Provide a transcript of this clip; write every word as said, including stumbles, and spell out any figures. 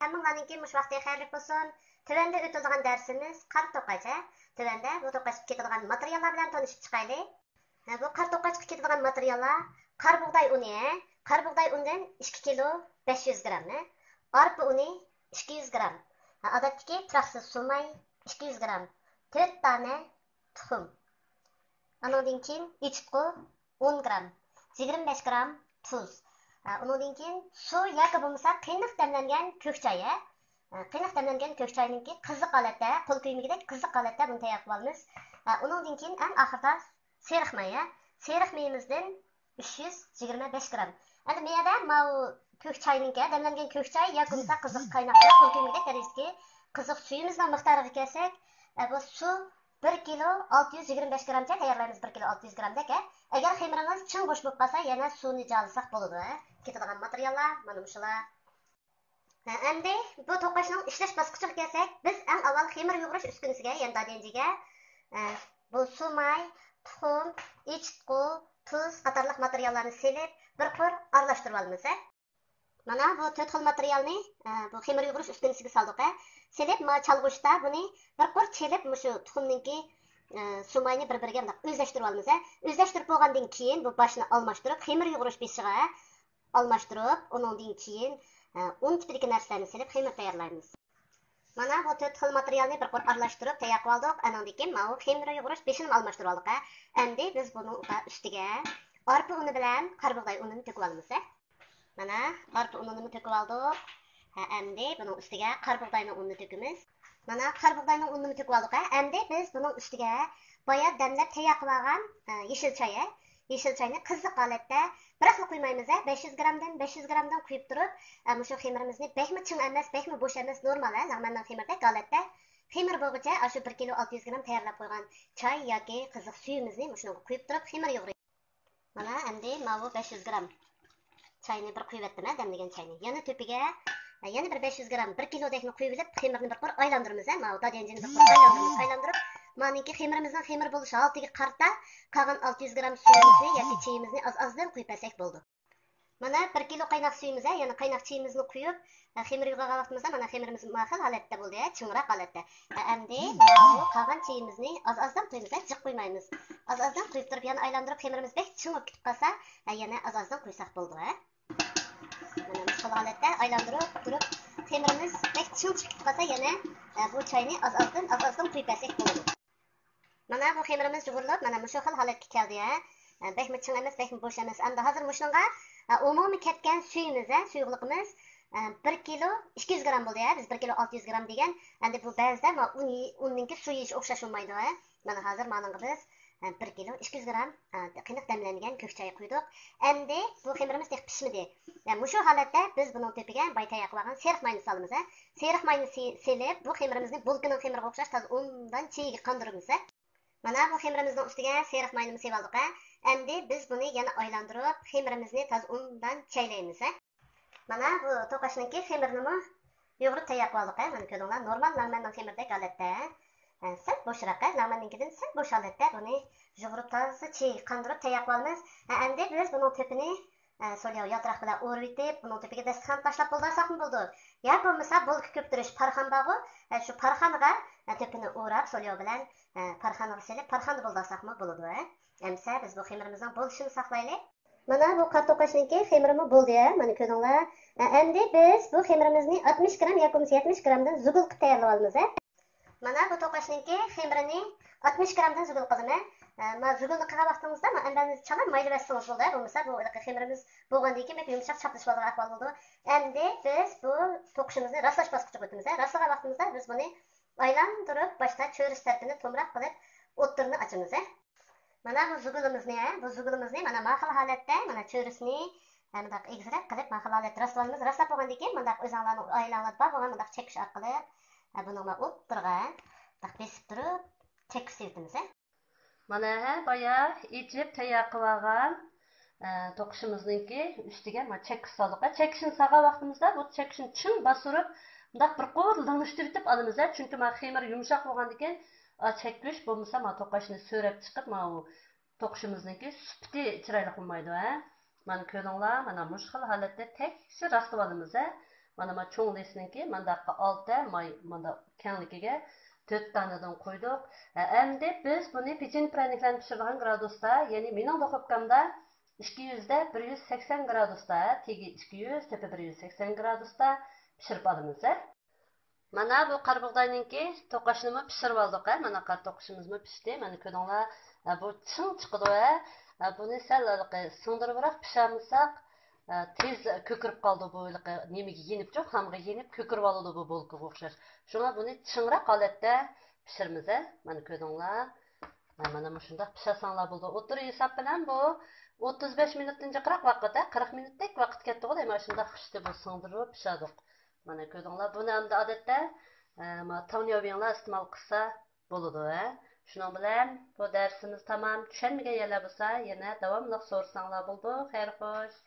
ھەممىڭلارنىڭكى مۇشۇ ۋاقتى خەيرلىك بولسۇن. تۆۋەندە ئۆتىدىغان دەرسىمىز قار توقاچ، ھە؟ تۆۋەندە بۇ توقاچقا كېتىدىغان ماتېرىياللار بىلەن تونۇشۇپ چىقايلى. ھە، بۇ قار توقاچقا كېتىدىغان ماتېرىياللار قار بۇغداي ئۇنى، ھە؟ قار بۇغداي ئۇنىدىن ئىككى كىلو بەش يۈز گرام، ھە؟ ئارپا ئۇنى ئىككى يۈز گرام، ھە؟ ئادەتتىكى تۇراقسىز سۇماي ئىككى يۈز گرام، تۆت دانە تۇخۇم. ئانىڭدىن كېيىن ئېچىتقۇ ئون گرام، يىگىرمە بەش گرام تۇز. ئۇنىڭدىن كېيىن سۇ ياكى بولمىسا قېنىق دەملەنگەن كۆك چاي. قېنىق دەملەنگەن كۆك چاينىڭكى قىزىق ھالەتتە، قول كۆيمىگۈدەك قىزىق ھالەتتە بۇنى تەييار قىلىپ ئالىمىز. ئۇنىڭدىن كېيىن ئەڭ ئاخىرىدا سېرىق ماي. سېرىق مېيىمىزدىن ئۈچ يۈز يىگىرمە بەش گرام. ئەمدى مېيەدە ماۋۇ كۆك چاينىڭكى، دەملەنگەن كۆك چاي ياكى بولمىسا قىزىق قايناق سۇ، قول كۆيمىگۈدەك دەرىجىدىكى قىزىق سۈيىمىزنىڭ مىقدارىغا كەلسەك، بۇ سۇ بىر كىلو ئالتە يۈز يىگىرمە بەش گرامچە تەييارلايمىز، بىر كىلو ئالتە يۈز گرامدەك. ئەگەر خېمىرىڭىز چىڭ بوش بولۇپ قالسا، يەنە سۇنى جالىساق بولىدۇ. كېتىدىغان ماتېرىياللار مانا مۇشۇلار. ھە، ئەمدى بۇ توقاچنىڭ ئىشلەش باسقۇچىغا كەلسەك، بىز ئەڭ ئاۋۋال خېمىر يۇغۇرۇش ئۈسكۈنىسىگە، يەنى داديەنجىگە، ئە، بۇ سۇماي، تۇخۇم، ئېچىتقۇ، تۇز قاتارلىق ماتېرىياللارنى سېلىپ، بىر قۇر ئارىلاشتۇرۇۋالىمىز. مانا بۇ تۆت خىل ماتېرىيالنى، ئە، بۇ خېمىر يۇغۇرۇش ئۈسكۈنىسىگە سالدۇق. سېلىپ، ما چالغۇچتا بۇنى بىر قۇر چېلىپ، مۇشۇ تۇخۇمنىڭكى، ئە، سۇماينى بىر-بىرىگە مۇنداق ئۆزلەشتۈرۈۋالىمىز. ئۆزلەشتۈرۈپ بولغاندىن كېيىن بۇ باشنى ئالماشتۇرۇپ، خېمىر يۇغۇرۇش بېشىغا ئالماشتۇرۇپ، ئۇنىڭدىن كېيىن، ئە، ئۇن تىپىدىكى نەرسىلەرنى سېلىپ خېمىر تەييارلايمىز. مانا بۇ تۆت خىل ماتېرىيالنى بىر قۇر ئارىلاشتۇرۇپ تەييار قىلىۋالدۇق. ئانىڭدىن كېيىن ماۋۇ خېمىر يۇغۇرۇش بېشىنىمۇ ئالماشتۇرۇۋالدۇق. ئەمدى بىز بۇنىڭ ئۈستىگە ئارپا ئۇنى بىلەن قارا بۇغداي ئۇنىنى تۆكۈۋالىمىز. مانا ئارپا ئۇنىنىمۇ تۆكۈۋالدۇق. ھە، ئەمدى بۇنىڭ ئۈستىگە قارا بۇغداينىڭ ئۇنىنى تۆكىمىز. مانا قارا بۇغداينىڭ ئۇنىنىمۇ تۆكۈۋالدۇق. ھە، ئەمدى بىز بۇنىڭ ئۈستىگە بايا دەملەپ تەييار قىلىۋالغان، ئە، يېشىل چاي، ھە، يېشىل چاينى قىزىق ھالەتتە بىراقلا قۇيمايمىز، ھە، بەش يۈز گرامدىن، بەش يۈز گرامدىن قۇيۇپ تۇرۇپ، ئە، مۇشۇ خېمىرىمىزنى بەكمۇ چىڭ ئەمەس، بەكمۇ بوش ئەمەس، نورمال، ھە، لەڭمەننىڭ خېمىرىدەك ھالەتتە خېمىر بولغۇچە ئاشۇ بىر كىلو ئالتە يۈز گرام تەييارلاپ قويغان چاي ياكى قىزىق سۈيىمىزنى مۇشۇنىڭغا قۇيۇپ تۇرۇپ خېمىر يۇغۇرىمىز. مانا ئەمدى ماۋۇ بەش يۈز گرام چاينى بىر قۇيۇۋەتتىم، ھە، دەملىگەن چاينى. يەنە تۆپىگە، ھە، يەنە بىر بەش يۈز گرام، بىر كىلودەكنى قۇيۇۋېلىپ، خېمىرنى بىر قۇر ئايلاندۇرىمىز، ھە، ماۋۇ داديەنجىنى بىر قۇر ئايلاندۇرىمىز. ئايلاندۇرۇپ، مانىڭكى خېمىرىمىزنىڭ خېمىر بولۇش ھالىتىگە قارىتا قالغان ئالتە يۈز گرام سۈيىمىزنى ياكى چېيىمىزنى ئاز-ئازدىن قۇيۇپ بەرسەك بولىدۇ. مانا بىر كىلو قايناق سۈيىمىز، ھە، يەنى قايناق چېيىمىزنى قۇيۇپ، ھە، خېمىر يۇغۇرغان ۋاقتىمىزدا مانا خېمىرىمىز ما خىل ھالەتتە بولدى، ھە، چىڭراق ھالەتتە. ھە، ئەمدى ماۋۇ قالغان چېيىمىزنى ئاز-ئازدىن قۇيىمىز، ھە، جىق قۇيمايمىز. ئاز-ئازدىن قۇيۇپ تۇرۇپ، يەنە ئايلاندۇرۇپ، خېمىرىمىز بەك چىڭ بولۇپ كېتىپ قالسا، ھە، يەنە ئاز-ئازدىن قۇيساق بولىدۇ، ھە. مانا مۇشۇ خىل ھالەتتە ئايلاندۇرۇپ تۇرۇپ، خېمىرىمىز بەك چىڭ چىقىپ كېتىپ قالسا، يەنە، ھە، بۇ چاينى ئاز-ئازدىن، ئاز-ئازدىن قۇيۇپ بەرسەك بولىدۇ. مانا بۇ خېمىرىمىز يۇغۇرۇلۇپ، مانا مۇشۇ خىل ھالەتكە كەلدى، ھە. بەكمۇ چىڭ ئەمەس، بەكمۇ بوش ئەمەس. ئەمدى ھازىر مۇشۇنىڭغا، ئە، ئومۇمىي كەتكەن سۈيىمىز، ھە، سۇيۇقلۇقىمىز، ئە، بىر كىلو ئىككى يۈز گرام بولدى، ھە. بىز بىر كىلو ئالتە يۈز گرام دېگەن. ئەمدى بۇ بەزىدە ما ئۇن يېيىش، ئۇننىڭكى سۇ يېيىشى ئوخشاش بولمايدۇ، ھە. مانا ھازىر مانىڭغا بىز، ئە، بىر كىلو ئىككى يۈز گرام، ئە، قېنىق دەملەنگەن كۆك چاي قۇيدۇق. ئەمدى بۇ خېمىرىمىز تېخى پىشمىدى. ئە، مۇشۇ ھالەتتە بىز بۇنىڭ تۆپىگە بايا تەييار قىلىۋالغان سېرىق ماينى سالىمىز، ھە. سېرىق ماينى سى-، سېلىپ، بۇ خېمىرىمىزنى بولكىنىڭ خېمىرىغا ئوخشاش تازا ئوبدان چىگىگە قاندۇرىمىز، ھە. مانا بۇ خېمىرىمىزنىڭ ئۈستىگە سېرىق ماينىمۇ سېلىۋالدۇق، ھە. ئەمدى بىز بۇنى يەنە ئايلاندۇرۇپ، خېمىرىمىزنى تازا ئوبدان چەيلەيمىز، ھە. مانا بۇ توقاچنىڭكى خېمىرىنىمۇ يۇغۇرۇپ تەييار قىلىۋالدۇق، ھە. مانا كۆرۈڭلار، نورمال لەڭمەننىڭ خېمىرىدەك ھالەتتە، ھە. سەل بوشراق، ھە. لەڭمەننىڭكىدىن سەل بوش ھالەتتە بۇنى يۇغۇرۇپ تازا چىگىگە قاندۇرۇپ تەييار قىلىۋالىمىز. ھە، ئەمدى بىز بۇنىڭ تۆپىنى، ئە، سولياۋ يالتىراق بىلەن ئورىۋېتىپ، بۇنىڭ تۆپىگە داستىخان تاشلاپ بولدۇرساقمۇ بولىدۇ. يا بولمىسا بولكا كۆپتۈرۈش پارخان بارغۇ، ئە، شۇ پارخانغا، ئە، تۆپىنى ئوراپ، سولياۋ بىلەن، ئە، پارخانغا سېلىپ، پارخاندا بولدۇرساقمۇ بولىدۇ، ھە. ئەمسە بىز بۇ خېمىرىمىزنىڭ بولۇشىنى ساقلايلى. مانا بۇ قارا توقاچنىڭكى خېمىرىمۇ بولدى، ھە، مانا كۆرۈڭلار. ئە، ئەمدى بىز بۇ خېمىرىمىزنى ئاتمىش گرام ياكى بولمىسا يەتمىش گرامدىن زۇگۇل قىلىپ تەييارلىۋالىمىز، ھە. مانا بۇ توقاچنىڭكى خېمىرىنى ئاتمىش گرامدىن زۇگۇل قىلىمەن. ئە، ما زۇگۇلنى قىلغان ۋاقتىڭىزدا ما ئەمبەرنى چالا مايلىۋەتسىڭىز بولدى. بولمىسا بۇ ھېلىقى خېمىرىمىز بولغاندىن كېيىن بەك يۇمشاق چاپلىشىۋالىدىغان ئەھۋال بولىدۇ. ئەمدى بىز بۇ توقۇشىمىزنى راسلاش باسقۇچىغا ئۆتىمىز. راسلىغان ۋاقتىمىزدا بىز بۇنى ئايلاندۇرۇپ، باشتا چۆرىسى تەرىپىنى تومراق قىلىپ، ئوتتۇرىنى ئاچىمىز. مانا بۇ زۇگۇلىمىزنى، بۇ زۇگۇلىمىزنى مانا ما خىل ھالەتتە، مانا چۆرىسىنى، ھە، مۇنداق ئېگىزرەك قىلىپ، ما خىل ھالەتتە راسلىۋالىمىز. راسلاپ بولغاندىن كېيىن مۇنداق ئۆزۈڭلارنىڭ ئائىلەڭلاردا بار بولغان مۇنداق چەككۈچ ئارقىلىق، ھە، بۇنىڭ ئوتتۇرىغا مۇنداق بېسىپ تۇرۇپ، چەككۈچ سېلىۋېتىمىز. مانا، ھە، بايا ئېچىپ تەييار قىلىۋالغان، ئە، توقۇشىمىزنىڭكى ئۈستىگە ما چەككۈچ سالدۇق. چەككۈچنى سالغان ۋاقتىمىزدا بۇ چەككۈچنى چىڭ باستۇرۇپ، مۇنداق بىر قۇر لىڭشىتىۋېتىپ ئالىمىز، ھە. چۈنكى ما خېمىر يۇمشاق بولغاندىكىن، ئا، چەككۈچ بولمىسا ما توقاچنى سۆرەپ چىقىپ، ماۋۇ توقۇشىمىزنىڭكى سۈپىتى چىرايلىق بولمايدۇ، ھە. مانا كۆرۈڭلار، مانا مۇشۇ خىل ھالەتتە تەكشى راسلىۋالىمىز، ھە. مانا ما چوڭ لىسنىڭكى مانداققا ئالتە ماي، مانداق كەڭلىكىگە تۆت دانىدىن قويدۇق. ھە، ئەمدى بىز بۇنى پېچىنە پىرەنىكلەرنى پىشۇرىدىغان گرادۇستا، يەنى مېنىڭ دۇخوپكامدا ئىككى يۈز دە بىر يۈز سەكسەن گرادۇستا، تېگى ئىككى يۈز، تۆپە بىر يۈز سەكسەن گرادۇستا پىشۇرۇپ ئالىمىز. مانا بۇ قارا بۇغداينىڭكى توقاچنىمۇ پىشۇرۇۋالدۇق. مانا قارا توقاچىمىزمۇ پىشتى. مانا كۆردۈڭلار، بۇ چىڭ چىقىدۇ. بۇنى سەل ھېلىقى سىڭدۈرۈۋراق پىشۇرمىساق، تېز كۆكىرىپ قالىدۇ. بۇ ھېلىقى نېمىگە يېنىپچۇ، خامغا يېنىپ كۆكىرىۋالىدۇ بۇ بولكىغا ئوخشاش. شۇڭا بۇنى چىڭراق ھالەتتە پىشۇرىمىز. مانا كۆردۈڭلار. ھە، مانا مۇشۇنداق پىشۇرساڭلار بولىدۇ. ئوتتۇرا ھېساب بىلەن بۇ ئوتتۇز بەش مىنۇتتىن جىقراق ۋاقىت، ھە، قىرىق مىنۇتتەك ۋاقىت كەتتىغۇ دەيمەن، ئاشۇنداق خۇشتى بۇ سىڭدۈرۈپ پىشادۇق. مانا كۆردۈڭلار، بۇنى ئەمدى ئادەتتە، ئە، ما تاۋنياۋيىڭلار ئىستېمال قىلسا بولىدۇ، ھە. شۇنىڭ بىلەن بۇ دەرسىمىز تامام. چۈشەنمىگەن يەرلەر بولسا يەنە داۋاملىق سورىساڭلار بولىدۇ. خەير خوش.